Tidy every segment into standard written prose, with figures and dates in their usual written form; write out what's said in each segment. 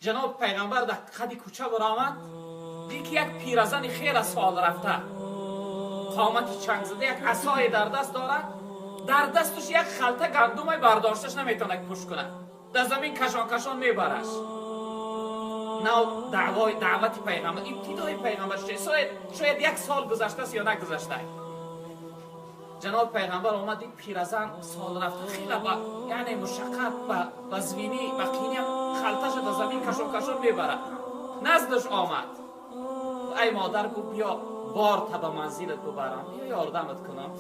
Ҷаноб пайғамбар дар қади кӯча баромад, дид ки як пиразани хеле сол рафта, қомати чангзада, як асое дар даст дорад, дар дасташ як халта гандумай бардошташ наметавонад пушт кунад, дар замин кашон кашон мебараш. Нав даъвои даъвати пайғамбар, ибтидои пайғамбар, шояд як сол гузаштааст ё нагузашта. Ҷаноб пайғамбар омад, дид пиразан сол рафта, хеле ба яъне мушаққат, ба вазвинӣ, ба қиня халташа дар замин кашон кашон мебарад. Наздаш омад. Ай модар, гуфт, биё бор та ба манзилат бубарам, биё ёрдамат кунам.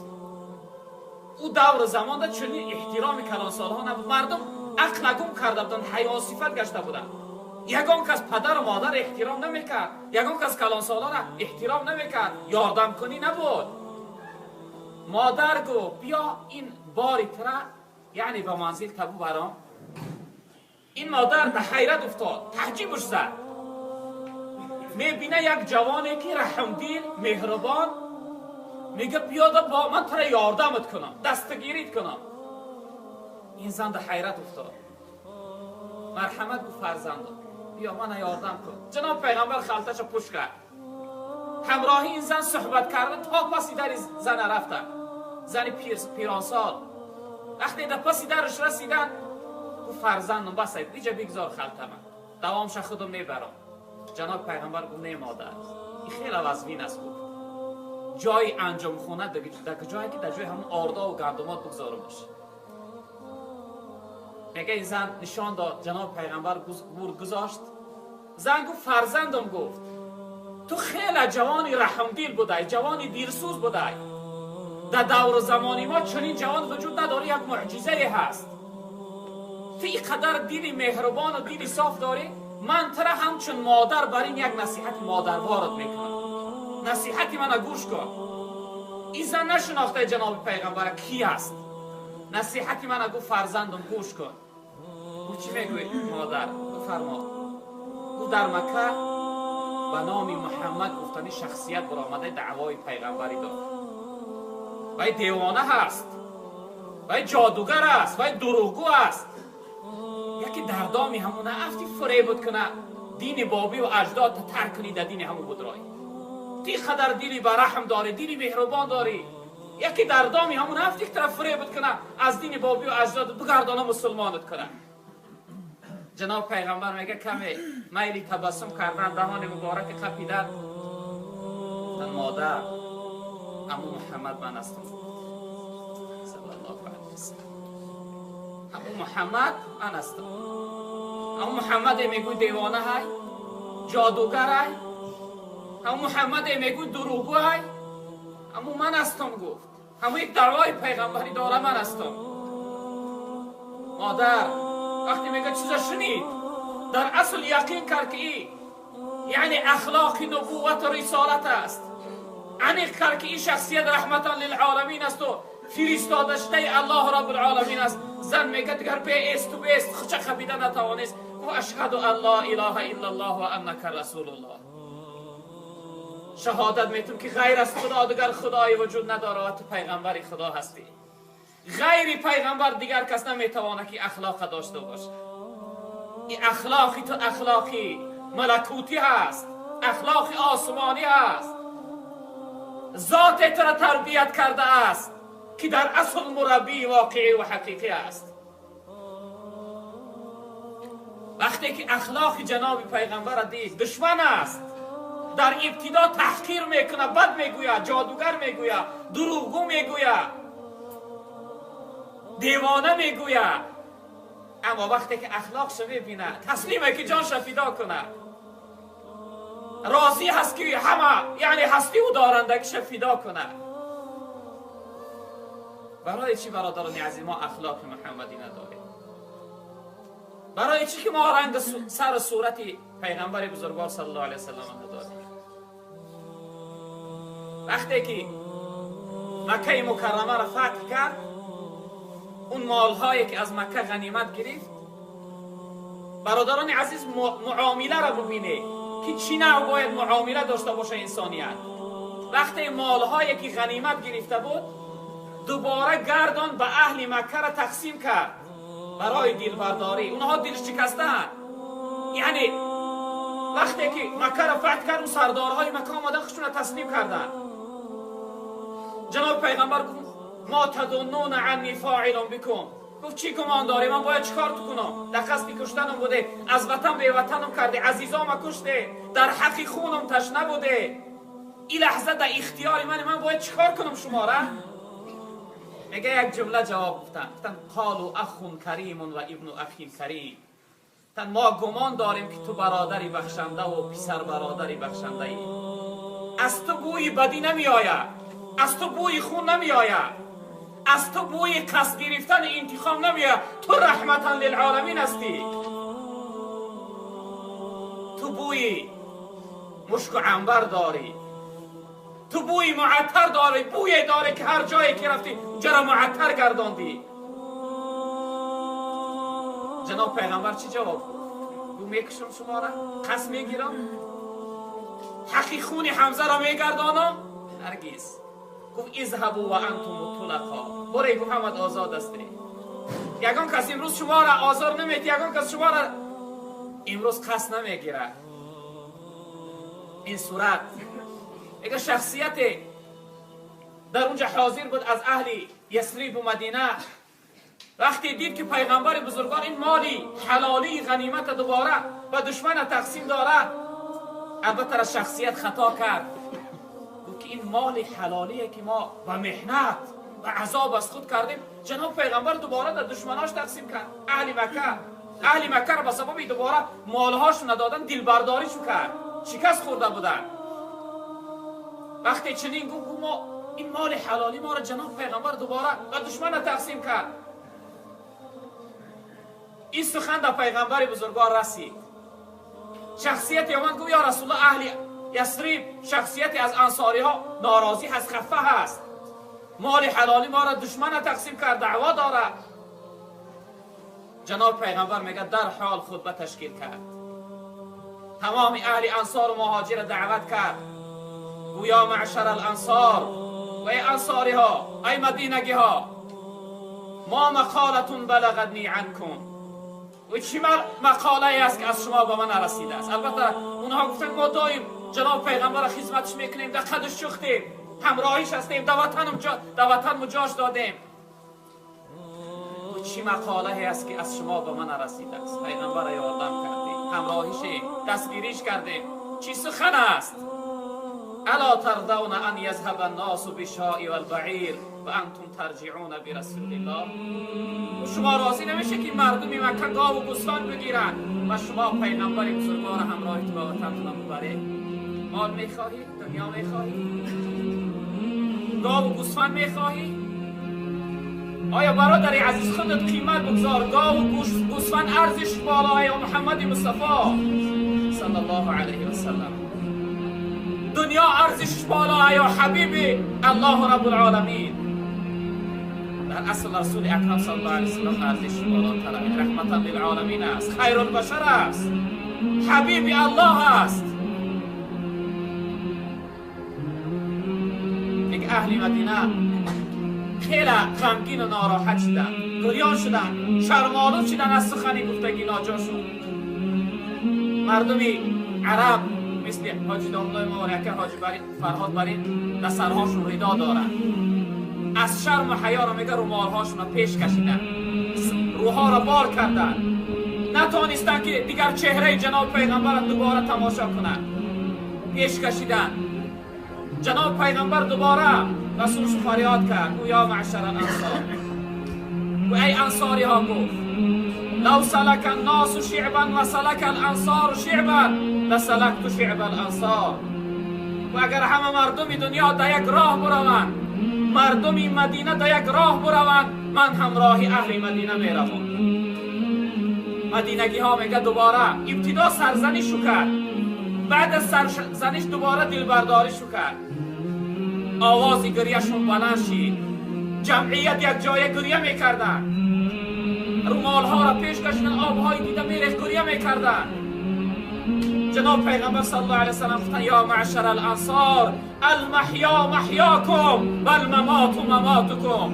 Ӯ давру замонда чунин эҳтироми калонсолҳо набуд. Мардум ақла гум карда буданд, ҳайвонсифат гашта буданд. Ягон кас падару модар эҳтиром намекард, ягон кас калонсолонро эҳтиром намекард, ёрдамкунӣ набуд. Модар гуфт, биё ин бори тра яъне ба манзил та бубарам. Ин модар ба ҳайрат уфтод, таъҷибаш зад. Мебина як ҷавоне ки раҳмдил, меҳрубон, мега биёда бо ман тра ёрдамат кунам, дастгирит кунам. Ин зан да ҳайрат уфтод. Марҳамат, гуфт, фарзандо, биё мана ёрдам кун. Ҷаноб пайғамбар халташа пушт кард, ҳамроҳи ин зан суҳбат карда то паси дари зана рафтанд. Зани пиронсол вақте дар паси дараш расиданд, гуфт, фарзандам, бас, иҷа бигзор халтама, давомша худам мебарам. Ҷаноб пайғамбар гуфт, не модар, ин хеле вазвин аст, гуфт, ҷои анҷомхона дар ҷое ки дар ҷои ҳамон ордову гандумот бигзорумаш. Мега ин зан нишон дод, ҷаноб пайғамбар бурд гузошт. Зан гуфт, фарзандам, гуфт, ту хеле ҷавони раҳмдил будай, ҷавони дилсӯз будай. Дар давру замони мо чунин ҷавон вуҷуд надорӣ, як муъҷизае ҳаст. Ту ин қадар дили меҳрубону дили соф дорӣ, ман тура ҳамчун модар бар ин як насиҳати модарворат мекунам, насиҳати мана гӯш кун. Ин зан нашинохтаи ҷаноби пайғамбара ки аст. Насиҳати мана, гуфт, фарзандам, гӯш кун. Гуфт, чӣ мегӯӣ, модар, бифармо. Гуфт, дар Макка ба номи Муҳаммад гуфтани шахсият баромада даъвои пайғамбарӣ дорад. Вай девона ҳаст, вай ҷодугар аст, вай дурӯғгӯ аст. Яке дар доми ҳамона афти, фуребут куна, дини бобиву аҷдод тарк кунӣ, дар дини ҳамон будрой. Ту қадар дили бараҳм дорӣ, дили меҳрубон дорӣ, яке дар доми ҳамон афти, ки тараф фуребут куна, аз дини бобиву аҷдод бигардона, мусулмонат куна. Ҷаноб пайғамбар мега каме майли табассум кардан, даҳони мубораки қапидан. Модар, аму Муҳаммад ман ҳастам, саллаллоҳу алайҳи васаллам. Аму Муҳаммад ман ҳастам. Аму Муҳаммаде мегӯй девона ҳай, ҷодугар ҳай, аму Муҳаммаде мегӯй дурӯғгӯ ҳай, аму ман ҳастам, гуфт. Ҳаму як даъвои пайғамбарӣ дора, ман ҳастам. Модар вақте мега чиза шунид, дар асл яқин кард, ки яъне ахлоқи нубуввату рисолат аст. Аниқ кард, ки ин шахсият раҳматан лилъоламин асту фиристодашудаи Аллоҳу Раббулъоламин аст. Зан мега дигар беэсту бест хуча қапида натавонист, гуфт, ашҳаду ан ло илоҳа иллаллоҳ ва аннака расулуллоҳ. Шаҳодат метум, ки ғайр аз Худо дигар худое вуҷуд надорад ва ту пайғамбари Худо ҳастӣ. Ғайри пайғамбар дигар кас наметавонад, ки ахлоқа дошта бошад. Ин ахлоқи ту ахлоқи малакутӣ ҳаст, ахлоқи осмонӣ ҳаст. Зоте тура тарбият кардааст, ки дар асл мураббии воқеӣ ва ҳақиқӣ аст. Вақте ки ахлоқи ҷаноби пайғамбара дид, душман аст, дар ибтидо таҳқир мекунад, бад мегӯяд, ҷодугар мегӯяд, дурӯғгӯ мегӯяд, девона мегӯяд. Аммо вақте ки ахлоқша мебинад, таслиме, ки ҷонша фидо кунад, розӣ ҳаст, ки ҳама яъне ҳастиву дорандагиша фидо кунад. Барои чӣ, бародарони азиз, мо ахлоқи муҳаммадӣ надорем? Барои чӣ ки мо ранги сару сурати пайғамбари бузургвор саллаллоҳу алайҳи васаллам надорем? Вақте ки Маккаи Мукаррамаро фатҳ кард, он молҳое ки аз Макка ғанимат гирифт, бародарони азиз, муомиларо бубинед, ки чӣ навъ бояд муомила дошта боша инсоният. Вақте молҳое ки ғанимат гирифта буд, дубора гардон ба аҳли Маккара тақсим кард барои дилбардорӣ. Онҳо дилшикастаанд. یعنی وقتی که مکه را فتح کرد و سردارهای مکه آمدن خودشون را تسلیم کردن، جناب پیغمبر گفت ما تظنون انی فاعل بكم. گفت چی گمان داری من باید چیکار تو کنم؟ در قصد کشتنم بوده، از وطن به وطنم کرده، عزیزام کشته، در حق خونم تشنه بوده. این لحظه در اختیار من باید چیکار کنم شما را؟ میگه یک جمله جواب گفتن، گفتن قالوا اخ کریم و ابن اخ کریم. گفتن ما گمان داریم که تو برادری بخشنده و پسر برادری بخشنده ای، از تو بوی بدی نمی آید، از تو بوی خون نمی آید، از تو بوی قصد گرفتن انتقام نمی آید، تو رحمتا للعالمین هستی. تو بوی مشک و عنبر داری، تو بوی معطر داری، بوی داری که هر جایی که رفتی اونجا معطر گرداندی. جناب پیغمبر چی جواب گفت؟ گفت میکشم شما را، قصد میگیرم، حقی خون حمزه را میگردانم؟ هرگز. گفت اذهبوا و انتم الطلقا، برای گفت همت آزاد هستی، یگان کس امروز شما را آزار نمیده، یگان کس شما را امروز قصد نمیگیره. این صورت اگر شخصیت در اونجا حاضر بود از اهل یثرب و مدینه، وقتی دید که پیغمبر بزرگان این مالی حلالی غنیمت دوباره و دشمن تقسیم داره، البته را شخصیت خطا کرد، گفت که این مال حلالیه که ما با محنت و عذاب از خود کردیم، جناب پیغمبر دوباره در دشمناش تقسیم کرد. اهل مکه را به سبب دوباره مالهاشون ندادن دلبرداریشو کرد، شکست خورده بودن. وقتی چنین گفت ما این مال حلالی ما را جناب پیغمبر دوباره و دشمن تقسیم کرد. این سخن در پیغمبر بزرگوار رسید. شخصیت یمن گفت یا رسول الله، اهل یثرب شخصیتی از انصاری ها ناراضی هست، خفه هست، مال حلالی ما را دشمن تقسیم کرد، دعوا داره. جناب پیغمبر میگه در حال خطبه تشکیل کرد، تمام اهل انصار و مهاجر دعوت کرد، گویا معشر الانصار و ای انصاری ها، ای مدینگی ها، ما مقالتون بلغتنی عنکم. و چی مقاله ای است که از شما به من رسیده است؟ البته اونها گفتن ما دایم جناب پیغمبر خدمتش میکنیم، در قدش شختیم، همراهیش هستیم، در وطن مجاش دادیم. و چی مقاله ای است که از شما به من رسیده است؟ پیغمبر یاردم کردیم، همراهیش، دستگیریش کردیم، چی سخن است؟ الا ترضون ان یذهب الناس بالشاء والبعیر و انتم ترجعون برسول الله. و شما راضی نمیشه که مردم مکه گاو و گوسفند بگیرن و شما پیغمبر بزرگوار همراهیتون به وطنتون ببرید؟ مال میخواهی؟ دنیا میخواهی؟ گاو و گوسفند میخواهی؟ آیا برادر عزیز خودت قیمت بگذار، گاو و گوسفند ارزش بالای محمد مصطفی صلی الله علیه و سلم، دنیا ارزش بالا یا حبیبی الله رب العالمین. در اصل رسول اکرم صلی الله علیه و سلم ارزش بالاتر، رحمتا للعالمین است، خیر البشر است، حبیب الله است. یک اهل مدینه خیلی غمگین و ناراحت شدن، گریان شدن، شرم‌آلود شدن از سخنی گفتگی ناجاشون. مردمی عرب مثل حاجی داملای ما و یکی حاجی فرهاد برین در سرهاشون ردا دارن، از شرم و حیا را میگه رومالهاشون را پیش کشیدن، روها را بار کردن، نتانستن که دیگر چهره جناب پیغمبر را دوباره تماشا کنن، پیش کشیدن. جناب پیغمبر دوباره رسولش فریاد کرد، گو یا معشر الانصار، گو ای انصاری ها، گفت لو سلک الناس شعبا و سلک الانصار شعبا لسلکت شعب الانصار. و اگر همه مردم دنیا در یک راه بروند، مردم مدینه در یک راه بروند، من همراه اهل مدینه میروم. مدینگی ها میگه دوباره ابتدا سرزنش کرد، بعد از سرزنش دوباره دلبرداریشو کرد، آواز گریهشون بلند شد، جمعیت یک جای گریه میکردن، رومال ها را پیش کشیدن، آبهای دیده میریخت، گریه میکردن. جناب پیغمبر صلی الله علیه وسلم گفتن یا معشر الانصار، المحیا محیاکم و الممات مماتکم.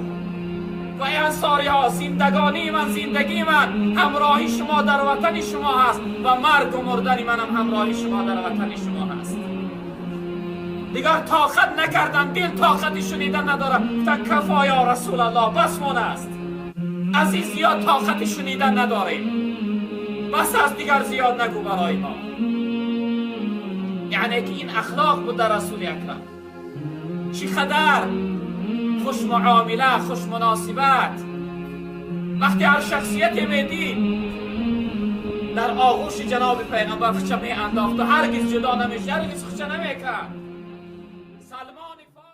و ای انصاری ها، زندگانی من، زندگی من همراهی شما در وطن شما هست و مرگ و مردن منم همراهی شما در وطن شما هست. دیگر طاقت نکردن، دل طاقت شنیدن نداره. گفتن کفا یا رسول الله، بس مون است، از این زیاد طاقت شنیدن نداریم، بس از دیگر زیاد نگو برای ما. یعنی که این اخلاق بود در رسول اکرم، چقدر خوش معامله، خوش مناسبت. وقتی هر شخصیت میدید در آغوش جناب پیغمبر خچه می انداخت و هرگز جدا نمیشه، هرگز خچه نمیکرد.